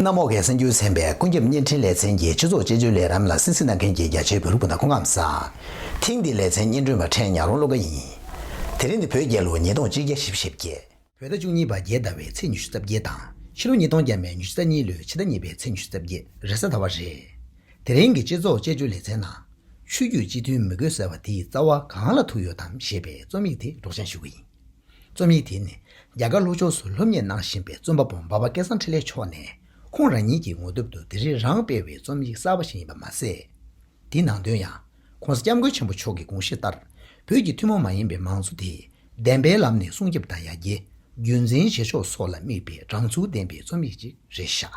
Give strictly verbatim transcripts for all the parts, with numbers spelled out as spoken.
གནམ་འོག་གི་གསར་འགྱུར་ཚན་པའི་ཀུན་ཁྱབ་བརྙན་འཕྲིན་ལེ་ཚན་གྱི་སྤྱི་ཚོགས་དཔྱད་བརྗོད་ལས་རིམ་ལ་གསན་གཟིགས་གནང་མཁན་གྱི་རྒྱ་ཆེའི་བོད་རིགས་སྤུན་ཟླ་སྐུ་ཁམས་བཟང་། ཐེངས་འདིའི་ལེ་ཚན་སྙན་སྒྲོན་པ་ཕྲན་ཉག་རོང་བློ་དགའ་ཡིན། དེ་རིང་ནི་བོད་རྒྱལ་ལོ་ཉིས་སྟོང་ཆིག་བརྒྱ་བཞི་བཅུ་ཞེ་བརྒྱད། བོད་ཟླ་བཅུ་གཉིས་པ་བརྒྱད་ཟླ་བའི་ཚེས་ཉི་ཤུ་རྩ་བརྒྱད་དང་ཕྱི་ལོ་ཉིས་སྟོང་བརྒྱ་མེད་ཉི་ཤུ་རྩ་གཉིས་ལོའི་ཕྱི་ཟླ་གཉིས་པའི་ཚེས་ཉི་ཤུ་རྩ་བརྒྱད་རེས་གཟའ་ཟླ་བ་རེད། དེ་རིང་གི་སྤྱི་ཚོགས་དཔྱད་བརྗོད་ལེ་ཚན་ནང་། ཆོས་བརྒྱུད་སྤྱི་མཐུན་མི་དགོས་ཟེར་བ་དེའི་རྩ་བ་གང་ལ་ཐུག་ཡོད་དམ་ཞེས་པའི་རྩོམ་ཡིག་དེ་སྒྲོག་སྦྱང་ཞུ་གི་ཡིན། རྩོམ་ཡིག་དེ་ནི་རྒྱ་གར་ལྷོ་ཕྱོགས་སུ་སློབ་གཉེར་གནང་བཞིན་པའི་རྩོམ་པ་པོ་འབའ་པ་སྐལ་བཟང་འཕྲིན་ལས་མཆོག་ནས་ཁོང་རང་ཉིད་ཀྱི་ངོ་དེབ་ཏུ་དེ་རིང་རང་སྤེལ་བའི་རྩོམ་ཡིག་གསར་པ་ཞིག་ཡིན་པ་མ་ཟད། དེའི་ནང་དོན་ཡང་༸གོང་ས་༸སྐྱབས་མགོན་ཆེན་པོ་མཆོག་གི་དགོངས་གཞི་ལྟར་བོད་ཀྱི་ཐུན་མོང་མ་ཡིན་པའི་མང་གཙོ་དེ་བདེན་པའི་ལམ་ནས་སྲུང་སྐྱོབ་དང་ཡར་རྒྱས། རྒྱུན་འཛིན་བྱེད་ཕྱོགས་སོགས་ལ་དམིགས་པའི་དྲང་ཚུགས་ལྡན་པའི་རྩོམ་ཡིག་ཅིག་རེད་ཤག་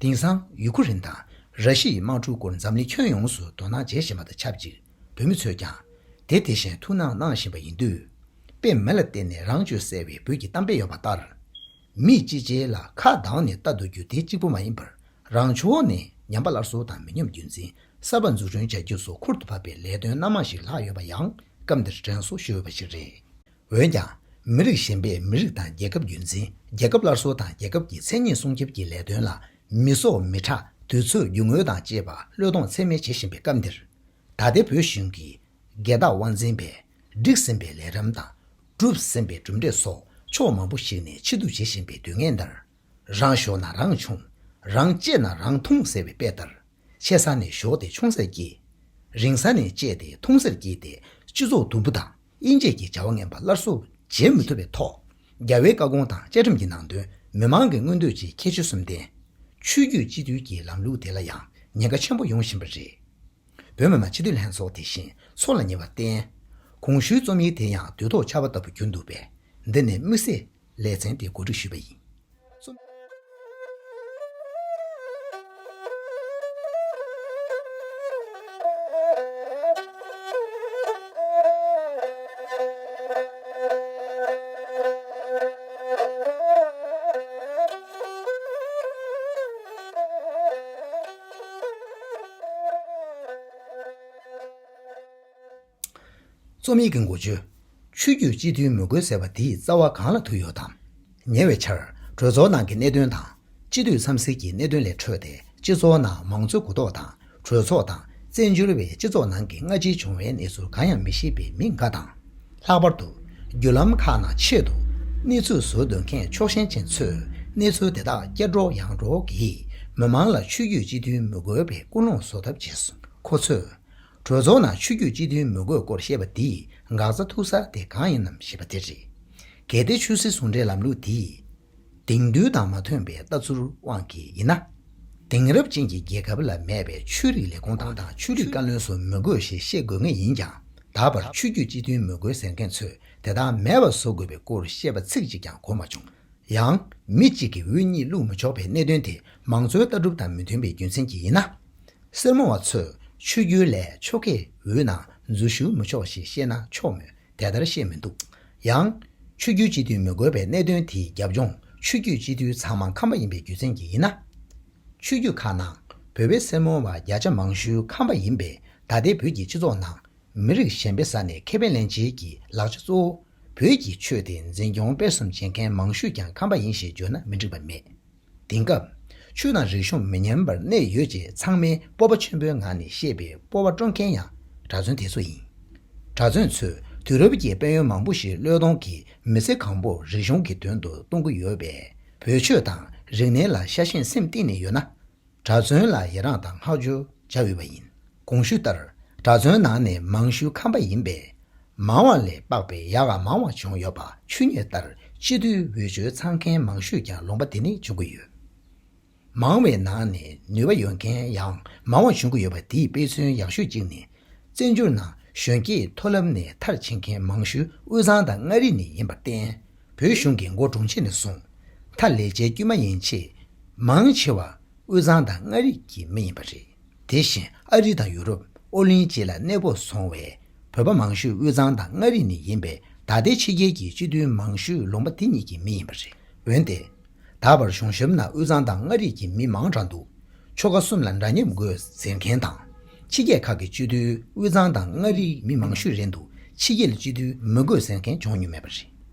དེང་སང་ཡུ་ཁུ་རེན་དང་ར་ཤི་ཡའི་དམག་འཁྲུག་སྐོར་འཛམ་གླིང་ཁྱོན་ཡོངས་སུ་དོ་སྣང་བྱེད་བཞིན་པ་དང་ཆབས་ཅིག་བོད་མི་ཚོས་ཀྱང་དེ་དེ་བཞིན་ཐུགས་སྣང་གནང་བཞིན་པ་ཡིན་དུས། དཔེ་མེད་ལ་བརྟེན་ནས་རང་གཅོད་ཟེར་བའི་བོད་ཀྱི་གཏམ་དཔེ་ཡོད་པ་ལྟར། མི་གཅིག་རྗེས་ལ་ཁ་གདངས་ནས་ལྟ་སྡོད་རྒྱུ་དེ་གཅིག་པུ་མ་ཡིན་པར། རང་ཕྱོགས་ནས་ཉམས་པ་སླར་གསོ་དང་མི་ཉམས་རྒྱུན་འཛིན་གསར་པ་འཛུགས་སྐྲུན་བྱ་རྒྱུ་སོགས་ཁུར་དུ་བབས་པའི་ལས་དོན་སྣ་མང་ཞིག་ལྷག་ཡོད་པ་ཡང་སྐབས་འདིར་དྲན་གསོ་ཞུ་འོས་པ་ཞིག་རེད། འོན་ཀྱང་། མི་རིགས་གཞན་པས་མི་རིགས་དང་རྒྱལ་ཁབ་རྒྱུན་འཛིན། རྒྱལ་ཁབ་སླར་གསོ་དང་རྒྱལ་ཁབ་ཀྱི་མཚན་ཉིད་སྲུང་སྐྱོབ་ཀྱི་ལས་དོན་ལ་མི་སྲོག་མི་ཁྲག་དུས་ཚོད་རྒྱུ་དངོས་དང་བཅས་པ་བློས་གཏོང་ཚད་མེད་བྱེད་བཞིན་པའི་སྐབས་འདིར། ད་ལྟའི་བོད་གཞུང་གིས་སྒེར་བདག་དབང་འཛིན་པས་བསྒྲིགས་ཟིན་པའི་ལས་རིམ་དང་། བསྒྲུབས་ཟིན་པའི་གྲུབ་འབྲས་སོགས་ཕྱོགས་མང་པོ་ཞིག་ནས་ཕྱིར་བསྡུ་བྱེད་བཞིན་པའི་དུས་ངན་འདིར། རང་ཤོར་ན་རང་ཆུང་། རང་གཅེས་ན་རང་ཐུང་ཟེར་བའི་དཔེ་ལྟར། ཆེ་ས་ནས་ཞོགས་ཏེ་ཆུང་སར་སྐྱེས། རིང་ས་ནས་གཅེས་ཏེ་ཐུང་སར་སྐྱེས་ཏེ་སྤྱི་ཚོགས་དུམ་བུ་དང་དབྱེ་འབྱེད་ཀྱི་བྱ་བ་ངན་པ་སླར་གསོ་བྱེད་མི་ཐུབ་པའི་ཐོག་རྒྱལ་བའི་བཀའ་དགོངས་དང་བཅའ་ཁྲིམས་ཀྱི་ནང་དོན་མི་མང་གི་མངོན་འདོད་ཀྱི་ཁྱད་ཆོས་གསུམ་ལྡན། ཆོས་བརྒྱུད་སྤྱི་འཐུས་ཀྱི་ལམ་ལུགས་དེ་ལ་ཡང་ཉེན་ཁ་ཆེན་པོ་ཡོང་བཞིན་པ་རེད། བོད་མི་མང་སྤྱི་འཐུས་ལྷན་ཚོགས་དེ་བཞིན་འཚོགས་ལ་ཉེ་བར་བརྟེན། གོང་ཞུས་རྩོམ་ཡིག་དེ་ཡང་དུས་ཐོག་ཆར་པ་ལྟ་བུ་གྱུར་འདུག་པས། འདི་ནས་དམིགས་བསལ་ལེ་ཚན་དེ་གོ་སྒྲིག་ཞུས་པ་ཡིན། རྩོམ་ཡིག་གི་འགོ་བརྗོད། ཆོས་བརྒྱུད་སྤྱི་མཐུན་མི་དགོས་ཟེར་བ་དེའི་རྩ་བ་གང་ལ་ཐུག་ཡོད་དམ། ཉེ་བའི་ཆར་གྲོས་ཚོགས་ནང་གི་གནད་དོན་དང་། སྤྱི་འཐུས་འཚམས་གཟིགས་ཀྱི་གནད་དོན་ལས་འཕྲོས་ཏེ་སྤྱི་ཚོགས་ནང་མང་གཙོའི་གོ་རྟོགས་དང་གྲོས་ཚོགས་དང་བཙན་བྱོལ་བའི་སྤྱི་ཚོགས་ནང་གི་སྔ་ཕྱི་བྱུང་བའི་གནས་ཚུལ་གང་ཡང་མི་ཤེས་པའི་མི་འགའ་དང་། ལྷག་པར་དུ་བརྒྱུད་ལམ་ཁག་ནང་ཆེད་དུ་གནས་ཚུལ་བཟོ་འདོད་མཁན་ཕྱོགས་ཞེན་ཅན་ཚོས་གནས་ཚུལ་དེ་དག་བསྐྱར་སྒྲོག་ཡང་སྒྲོག་གིས་མི་མང་ལ་ཆོས་བརྒྱུད་སྤྱི་མཐུན་མི་དགོས་པའི་ཀུན་སློང་བཟོ་ཐབས་བྱས་སོང་། ཁོ་ཚོས། གྲོས་ཚོགས་ནང་ཆོས་བརྒྱུད་སྤྱི་མཐུན་མི་དགོས་སྐོར་བཤད་པ་འདིས་འགག་རྩ་ཐུག་ས་དེ་གང་ཡིན་ནམ་ཞེས་པ་དེ་རེད། གལ་ཏེ་ཆོས་སྲིད་ཟུང་འབྲེལ་ལམ་ལུགས་འདིས་དེང་དུས་དང་མ་མཐུན་པའི་ལྟ་ཚུལ་དབང་གིས་ཡིན་ན། དེང་རབས་ཅན་གྱི་རྒྱལ་ཁབ་ལ་མེད་པའི་ཆོས་རིག་ལས་ཁུངས་དང་དང་ཆོས་རིག་བཀའ་བློན་སོགས་མི་དགོས་ཞེས་བཤད་དགོས་ངེས་ཡིན་ཀྱང་། ད་བར་ཆོས་བརྒྱུད་སྤྱི་མཐུན་མི་དགོས་ཟེར་མཁན་ཚོས་དེ་དག་མེད་པ་བཟོ་དགོས་པའི་སྐོར་བཤད་པ་ཚིག་གཅིག་ཀྱང་གོ་མ་བྱུང་། ཡང་། མི་གཅིག་གི་འོས་གཉིས་བླུག་མི་ཆོག་པའི་གནད་དོན་དེ་མང་གཙོའི་ལྟ་གྲུབ་དང་མི་མཐུན་པའི་རྒྱུ་མཚན་གྱིས་ཡིན་ན། སེར་མོ་བ་ཚོས་ཆོས་བརྒྱུད་ལས་ཆོལ་ཁའི་འོས་ནང་འཛུལ་ཞུགས་མི་ཆོག་ཞེས་བཤད་ན་ཆོག་མོད་དེ་ལྟར་བཤད་མི་འདུག་ཡང་། ཆོས་བརྒྱུད་སྤྱི་མཐུན་མི་དགོས་པའི་གནད་དོན་དེའི་རྒྱབ་ལྗོངས་ཆོས་བརྒྱུད་སྤྱི་འཐུས་ཚང་མ་ཁམས་པ་ཡིན་པའི་རྒྱུ་མཚན་གྱིས་ཡིན་ན། ཆོས་བརྒྱུད་ཁག་ནང་བོད་པའི་སེར་མོ་བ་བརྒྱ་ཆ་མང་ཤོས་ཁམས་པ་ཡིན་པས། ད་ལྟའི་བོད་ཀྱི་སྤྱི་ཚོགས་ནང་མི་རིགས་གཞན་པའི་ས་ནས་ཁེ་ཕན་ལེན་བྱེད་ཀྱི་ལག་ཆ་གཙོ་བོ་བོད་ཀྱི་ཆོས་དེ་འཛིན་སྐྱོང་སྤེལ་གསུམ་བྱེད་མཁན་མང་ཤོས་ཀྱང་ཁམས་པ་ཡིན་ཞེས་བརྗོད་ན་མི་འགྲིག་པ་མེད། དེང་སྐབས་ཆོས་དང་རིག་གཞུང་མི་ཉམས་པར་གནས་ཡོད་ཅེས་ཚང་མས་སྤོབས་པ་ཆེན་པོའི་ངང་ནས་བཤད་པའི་སྤོབས་པ་སྤྲོ་མཁན་ཡང་གྲྭ་བཙུན་དེ་ཚོ་ཡིན། གྲྭ་བཙུན་ཚོས་དུས་རབས་ཀྱི་དཔལ་ཡོན་མང་པོ་ཞིག་བློས་གཏོང་གིས་མི་ཚེ་གང་པོ་རིག་གཞུང་གི་དོན་དུ་གཏོང་གི་ཡོད་པས། བོད་ཆོས་དང་རིག་གནས་ལ་ཤ་ཞེན་སེམས་གཏིང་ནས་ཡོད་ན། གྲྭ་བཙུན་ལ་ཡི་རངས་དང་བསྔགས་བརྗོད་བྱ་འོས་པ་ཡིན། གོང་ཞུས་ལྟར། གྲྭ་བཙུན་ནང་ནས་མང་ཤོས་ཁམས་པ་ཡིན་པས། མང་བ་ལས་དཔག་པའི་ཡག་ག་མང་བ་བྱུང་ཡོད་པ་ཆོས་ཉིད་ལྟར་སྤྱི་འཐུས་འོས་ཆོས་ཚང་མཁན་མང་ཤོས་ཀྱང་ལུང་པ་དེ་ནས་བྱུང་གི་ཡོད། མང་བའི་ནང་ནས་ནུས་པ་ཡོད་མཁན་ཡང་མང་བ་བྱུང་གི་ཡོད་པ་དེའི་དཔེ་མཚོན་ཡག་ཤོས་གཅིག་ནི། བཙན་བྱོལ་ནང་གཞོན་སྐྱེས་མཐོ་སློབ་ནས་མཐར་ཕྱིན་མཁན་མང་ཤོས་དབུས་གཙང་དང་མངའ་རིས་ནས་ཡིན་པར་བརྟེན། བོད་གཞུང་གི་འགོ་དྲུང་ཆེ་ནས་བཟུང་། མཐར་ལས་བྱེད་དཀྱུས་མ་ཡན་ཆད། མང་ཆེ་བ་དབུས་གཙང་དང་མངའ་རིས་ཀྱི་མི་ཡིན་པ་རེད། དེ་བཞིན་ཨ་རི་དང་ཡུ་རོབ། ཨོ་གླིང་བཅས་ལ་གནས་སྤོ་སོང་བའི་བོད་པ་མང་ཤོས་དབུས་གཙང་དང་མངའ་རིས་ནས་ཡིན་པས། ད་ལྟའི་ཕྱི་རྒྱལ་གྱི་སྤྱི་འཐུས་མང་ཤོས་ལུང་པ་དེ་གཉིས་ཀྱི་མི་ཡིན་པ་རེད། འོན་ཏེ། ད་བར་གཞུང་ཞབས་ནང་དབུས་གཙང་དང་མངའ་རིས་ཀྱི་མི་མང་དྲགས་འདུག་ཆོལ་ཁ་གསུམ་ལ་འདྲ་མཉམ་དགོས་ཟེར་མཁན་དང་། ཕྱི་རྒྱལ་ཁག་གི་སྤྱི་འཐུས་དབུས་གཙང་དང་མངའ་རིས་མི་མང་ཤོས་རེད་འདུག་ཕྱི་རྒྱལ་སྤྱི་འཐུས་མི་དགོས་ཟེར་མཁན་བྱུང་མྱོང་མེད་པ་རེད།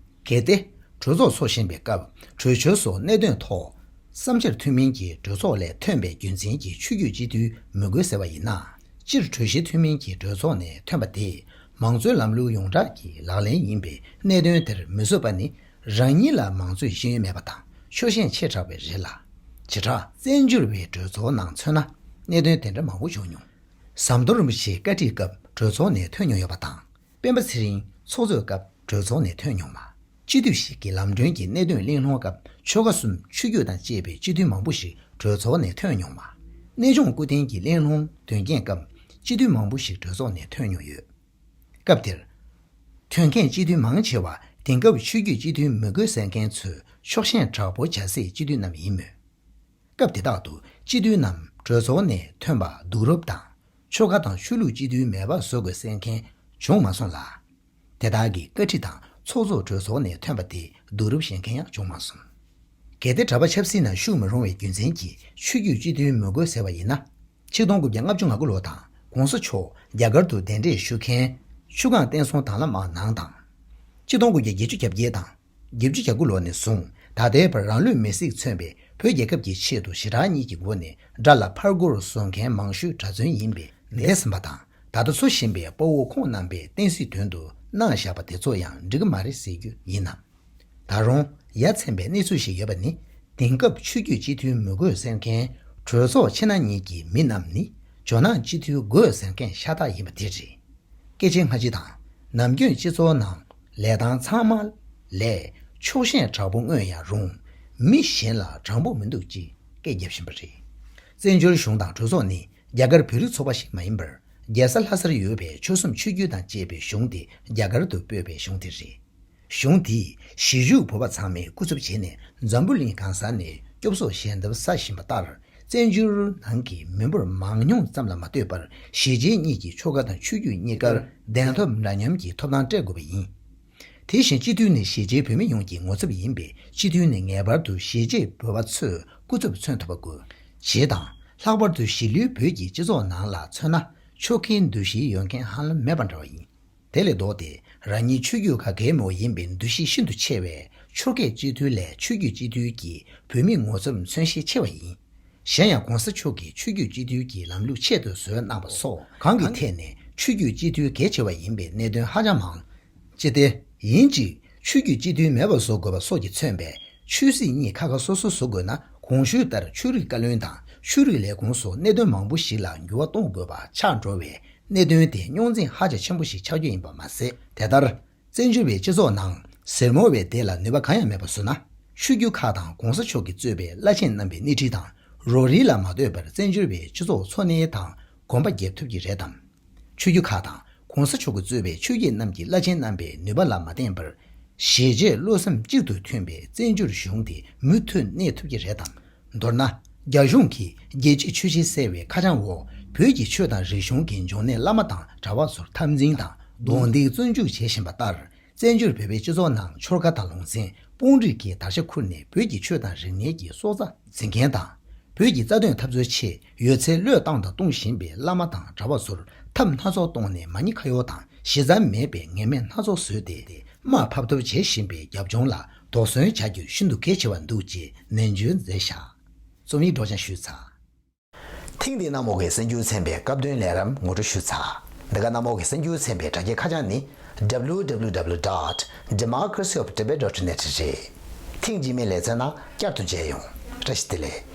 གལ་ཏེ། གྲོས་ཚོགས་འཚོགས་བཞིན་པའི་སྐབས་གྲོས་ཆོད་སོགས་གནད་དོན་ཐོག་བསམ་འཆར་མཐུན་མིན་གྱི་གྲོས་ཚོགས་ལས་ཐོན་པའི་རྒྱུ་མཚན་གྱིས་ཆོས་བརྒྱུད་སྤྱི་འཐུས་མི་དགོས་ཟེར་བ་ཡིན་ན། སྤྱིར་གྲོས་གཞི་མཐུན་མིན་གྱི་གྲོས་ཚོགས་ནས་ཐོན་པ་དེ་མང་གཙོའི་ལམ་ལུགས་ཡོངས་གྲགས་ཀྱི་ལག་ལེན་ཡིན་པས། གནད་དོན་དེར་མི་བཟོད་པ་ནི་རང་ཉིད་ལ་མང་གཙོའི་ཤེས་ཡོན་མེད་པ་དང་ཆོད་ཤེས་ཆེ་དྲགས་པས་རེད་ལ། བྱེ་བྲག་བཙན་བྱོལ་བའི་གྲོས་ཚོགས་ནང་མཚོན་ན། གནད་དོན་དེ་འདྲ་མང་པོ་བྱུང་མྱོང་། ཟམ་གདོང་རིན་པོ་ཆེའི་བཀའ་ཁྲིད་སྐབས་གྲོས་ཚོགས་ནས་ཐོན་མྱོང་ཡོད་པ་དང་། སྤེན་པ་ཚེ་རིང་ཚོགས་གཙོས་སྐབས་གྲོས་ཚོགས་ནས་ཐོན་མྱོང་མ། སྤྱི་འཐུས་ཤིག་གི་ལམ་གྲོན་གྱི་གནད་དོན་གླེང་སློང་སྐབས་ཆོལ་ཁ་གསུམ་ཆོས་བརྒྱུད་དང་བཅས་པའི་སྤྱི་འཐུས་མང་པོ་ཞིག་གྲོས་ཚོགས་ནས་ཐོན་མྱོང་མ། གནས་ཆུང་སྐུ་རྟེན་གྱི་གླེང་སློང་དོན་རྐྱེན་སྐབས་སྤྱི་འཐུས་མང་པོ་ཞིག་གྲོས་ཚོགས་ནས་ཐོན་མྱོང་ཡོད། སྐབས་དེར། ཐོན་མཁན་སྤྱི་འཐུས་མང་ཆེ་བ་དེང་སྐབས་ཆོས་བརྒྱུད་སྤྱི་འཐུས་མི་དགོས་ཟེར་མཁན་ཚོས་ཕྱོགས་ཞེན་དྲག་པོ་བྱ་སའི་སྤྱི་འཐུས་རྣམས་ཡིན་མོད། སྐབས་དེ་དག་ཏུ་སྤྱི་འཐུས་རྣམས་གྲོས་ཚོགས་ནས་ཐོན་པ་སྡུག་རུབ་དང་། ཆོལ་ཁ་དང་ཆོས་ལུགས་སྤྱི་འཐུས་མེད་པ་བཟོ་དགོས་ཟེར་མཁན་བྱུང་མ་སོང་ལ། དེ་དག་གི་བཀའ་ཁྲི་དང་ཚོགས་གཙོ་གྲོས་ཚོགས་ནས་ཐོན་པ་དེ་སྡུག་རུབ་བཞེས་མཁན་ཡང་བྱུང་མ་སོང་། གལ་ཏེ་གྲྭ་པ་ཆབ་སྲིད་ནང་ཞུགས་མི་རུང་བའི་རྒྱུ་མཚན་གྱིས་ཆོས་བརྒྱུད་སྤྱི་འཐུས་མི་དགོས་ཟེར་བ་ཡིན་ན། ཆིག་སྟོང་དགུ་བརྒྱ་ལྔ་བཅུ་ང་དགུ་ལོ་དང་གོང་ས་མཆོག་རྒྱ་གར་དུ་གདན་འདྲེན་ཞུ་མཁན་ཆུ་སྒང་བསྟན་སྲུང་དྭང་བླངས་དམག་ནང་དང་། ཆིག་སྟོང་དགུ་བརྒྱ་བརྒྱད་ཅུ་གྱ་བརྒྱད་དང་། བརྒྱད་ཅུ་གྱ་དགུ་ལོ་ནས་བཟུང་ད་ལྟའི་བར་རང་ལུས་མེར་སྲེག་མཚོན་པའི་བོད་རྒྱལ་ཁབ་ཀྱི་ཆེད་དུ་ཞེ་དྲག་གཉིས་ཀྱི་སྒོ་ནས་དགྲ་ལ་ཕར་རྒོལ་བཟོ་མཁན་མང་ཤོས་གྲྭ་བཙུན་ཡིན་པས་ལས་ཟིན་པ་དང་། ད་ལྟ་འཚོ་བཞིན་པའི་དཔའ་བོ་ཁོང་རྣམ་པས་བསྟན་སྲིད་དོན་དུ་གནང་བཞག་པ་དེ་ཚོ་ཡང་འགྲིག་གི་མ་རེད་ཟེར་རྒྱུ་ཡིན་ནམ། ད་རུང་ཡ་མཚན་པའི་གནས་ཚུལ་ཞིག་ཡོད་པ་ནི། དེང་སྐབས་ཆོས་བརྒྱུད་སྤྱི་འཐུས་མི་དགོས་ཟེར་མཁན་གྲོས་ཚོགས་ཕྱི་ནང་གཉིས་ཀྱི་མི་རྣམས་ནི་ཇོ་ནང་སྤྱི་འཐུས་དགོས་ཟེར་མཁན་ཤ་སྟག་ཡིན་པ་དེ་རེད། སྐད་ཆའི་སྔ་ཕྱི་དང་། ནམ་རྒྱུན་སྤྱི་ཚོགས་ནང་ལས་སྟངས་ཚང་མ་ལས་ཕྱོགས་ཞེན་དྲག་པོ་མངོན་ཡང་རུང་། མི་གཞན་ལ་དྲང་པོ་མི་འདུག་ཅེས་སྐད་རྒྱབ་བཞིན་པ་རེད། བཙན་བྱོལ་གཞུང་དང་གྲོས་ཚོགས་ནི་རྒྱ་གར་བོད་རིགས་ཚོགས་པ་ཞིག་མ་ཡིན་པར། རྒྱལ་ས་ལྷ་སར་ཡོད་པའི་ཆོལ་གསུམ་ཆོས་བརྒྱུད་དང་བཅས་པའི་གཞུང་དེ་རྒྱ་གར་དུ་སྤོས་པའི་གཞུང་དེ་རེད། གཞུང་དེས་གཞིས་བཞུགས་བོད་པ་ཚང་མའི་སྐུ་ཚབ་བྱས་ནས་འཛམ་བུ་གླིང་གང་ས་ནས་སྐྱོབ་གསོ་ཞལ་འདེབས་ས་བཞིན་པ་ལྟར། བཙན་བྱོལ་ནང་གི་མི་འབོར་མང་ཉུང་ཙམ་ལ་མ་ལྟོས་པར་གཞིས་བྱེས་གཉིས་ཀྱི་ཆོལ་ཁ་དང་ཆོས་བརྒྱུད་གཉིས་ཀར་གདན་ཐོབ་འདྲ་མཉམ་གྱི་ཐོབ་ཐང་སྤྲད་དགོས་པ་ཡིན། དེ་བཞིན་སྤྱི་འཐུས་ནི་གཞིས་བྱེས་བོད་མི་ཡོངས་ཀྱི་ངོ་ཚབ་ཡིན་པས་སྤྱི་འཐུས་ནི་ངེས་པར་དུ་གཞིས་བྱེས་བོད་པ་ཚོས་སྐུ་ཚབ་མཚོན་ཐུབ་པ་དགོས། བྱས་དང་། ལྷག་པར་དུ་གཞིས་ལུས་བོད་ཀྱི་སྤྱི་ཚོགས་ནང་ལ་མཚོན་ན་ཆོལ་ཁའི་འདུ་ཤེས་ཡོད་མཁན་ཧ་ལམ་མེད་པ་འདྲ་བ་ཡིན། དེ་ལས་ལྡོག་སྟེ་རང་ཉིད་ཆོས་བརྒྱུད་ག་གེ་མོ་ཡིན་པའི་འདུ་ཤེས་ཤིན་ཏུ་ཆེ་བས་ཆོལ་ཁའི་སྤྱི་འཐུས་ལས་ཆོས་བརྒྱུད་སྤྱི་འཐུས་ཀྱི་བོད་མིའི་ངོ་ཚབ་མཚོན་ཤས་ཆེ་བ་ཡིན། གཞན་ཡང་གོང་ས་མཆོག་གིས་ཆོས་བརྒྱུད་སྤྱི་འཐུས་ཀྱི་ལམ་ལུགས་ཆེད་དུ་བཟོས་གནང་བ་སོགས་གང་གི་ཐད་ནས་ཆོས་བརྒྱུད་སྤྱི་འཐུས་གལ་ཆེ་བ་ཡིན་པའི་གནད་དོན་ཧ་ཅང་མང་། ཅི་སྟེ། ཡིན་གཅིག་ཆོས་བརྒྱུད་སྤྱི་འཐུས་མེད་པ་བཟོ་དགོས་པ་སོགས་ཀྱིས་མཚོན་པའི་ཆོས་སྲིད་གཉིས་ཁ་ཁ་སོ་སོ་བཟོ་དགོས་ན་གོང་ཞུས་ལྟར་ཆོས་རིག་བཀའ་བློན་དང་ཆོས་རིག་ལས་ཁུངས་སོགས་གནད་དོན་མང་པོ་ཞིག་ལ་འགྱུར་བ་གཏོང་དགོས་པ་ཆགས་འགྲོ་བའི་གནད་དོན་དེ་རྙོག་འཛིང་ཧ་ཅང་ཆེན་པོ་ཞིག་ཆགས་རྒྱུ་ཡིན་པ་མ་ཟད། དེ་ལྟར། བཙན་བྱོལ་བའི་སྤྱི་ཚོགས་ནང་ཟུར་མོ་བའི་སྡེ་ལ་ནུས་པ་གང་ཡང་མེད་པ་བཟོས་ན། ཆོས་བརྒྱུད་ཁག་དང་གོང་ས་མཆོག་གིས་གཙོས་པའི་བླ་ཆེན་རྣམ་པའི་སྣེ་ཁྲིད་དང་རོགས་རེས་ལ་མ་ལྟོས་པར་བཙན་བྱོལ་བའི་སྤྱི་ཚོགས་འཚོ་གནས་དང་གོམ་པ་རྒྱབ་ཐུབ་ཀྱི་རེད་དམ། ཆོས་བརྒྱུད་ཁག་དང་གོང་ས་མཆོག་གིས་གཙོས་པའི་ཆོས་བརྒྱུད་རྣམས་ཀྱི་བླ་ཆེན་རྣམ་པའི་ནུས་པ་ལ་མ་བརྟེན་པར། གཞིས་བྱེས་བློ་སེམས་གཅིག་ཏུ་མཐུན་པའི་བཙན་བྱོལ་གཞུང་དེ་མུ་མཐུད་གནས་ཐུབ་ཀྱི་རེད་དམ། མདོར་ན། རྒྱ་གཞུང་གིས་རྒྱལ་གཅེས་ཆོས་གཅེས་ཟེར་བའི་ཁ་བྱང་འོག་བོད་ཀྱི་ཆོས་དང་རིག་གཞུང་གི་འབྱུང་གནས་བླ་མ་དང་གྲྭ་པ་ཚོར་འཐབ་འཛིང་དང་རྡུང་རྡེག་བཙོན་འཇུག་བྱེད་བཞིན་པ་ལྟར། བཙན་བྱོལ་བོད་པའི་སྤྱི་ཚོགས་ནང་ཆོལ་ཁ་དང་ལུང་ཚན་དཔུང་སྒྲིག་གིས་དར་ཆ་ཁུར་ནས་བོད་ཀྱི་ཆོས་དང་རིག་གནས་ཀྱི་སྲོག་རྩ་འཛིན་མཁན་དང་། བོད་ཀྱི་རྩ་དོན་འཐབ་རྩོད་ཆེད་ཡོད་ཚད་བློས་བཏང་དང་གཏོང་བཞིན་པའི་བླ་མ་དང་གྲྭ་པ་ཚོར་ཐབས་སྣ་ཚོགས་གཏོང་ནས་མ་ཉེས་ཁ་གཡོག་དང་གཞི་རྩ་མེད་པའི་ངན་སྨྲས་སྣ་ཚོགས་བཟོས་ཏེ། དམའ་ཕབ་ཐབས་བྱེད་བཞིན་པའི་རྒྱབ་ལྗོངས་ལ་དོགས་ཟོན་བྱ་རྒྱུ་ཤིན་ཏུ་གལ་ཆེ་བ་འདུག་ཅེས་ནན་བརྗོད་མཛད་བཞག་རྩོམ་ཡིག་སྒྲོག་སྦྱང་ཞུས་ཚར། ཐེངས་འདིའི་གནམ་འོག་གི་གསར་འགྱུར་ཚན་པའི་སྐབས་དོན་ལས་རིམ་ངོ་སྤྲོད་ཞུས་ཚར། འདི་ག་གནམ་འོག་གི་གསར་འགྱུར་ཚན་པའི་དྲ་རྒྱའི་ཁ་བྱང་ནི། W W W dot democracy of tibet dot net རེད། ཐེངས་རྗེས་མའི་ལེ་ཚན་ནང་བསྐྱར་དུ་མཇལ་ཡོང་། བཀྲ་ཤིས་བདེ་ལེགས།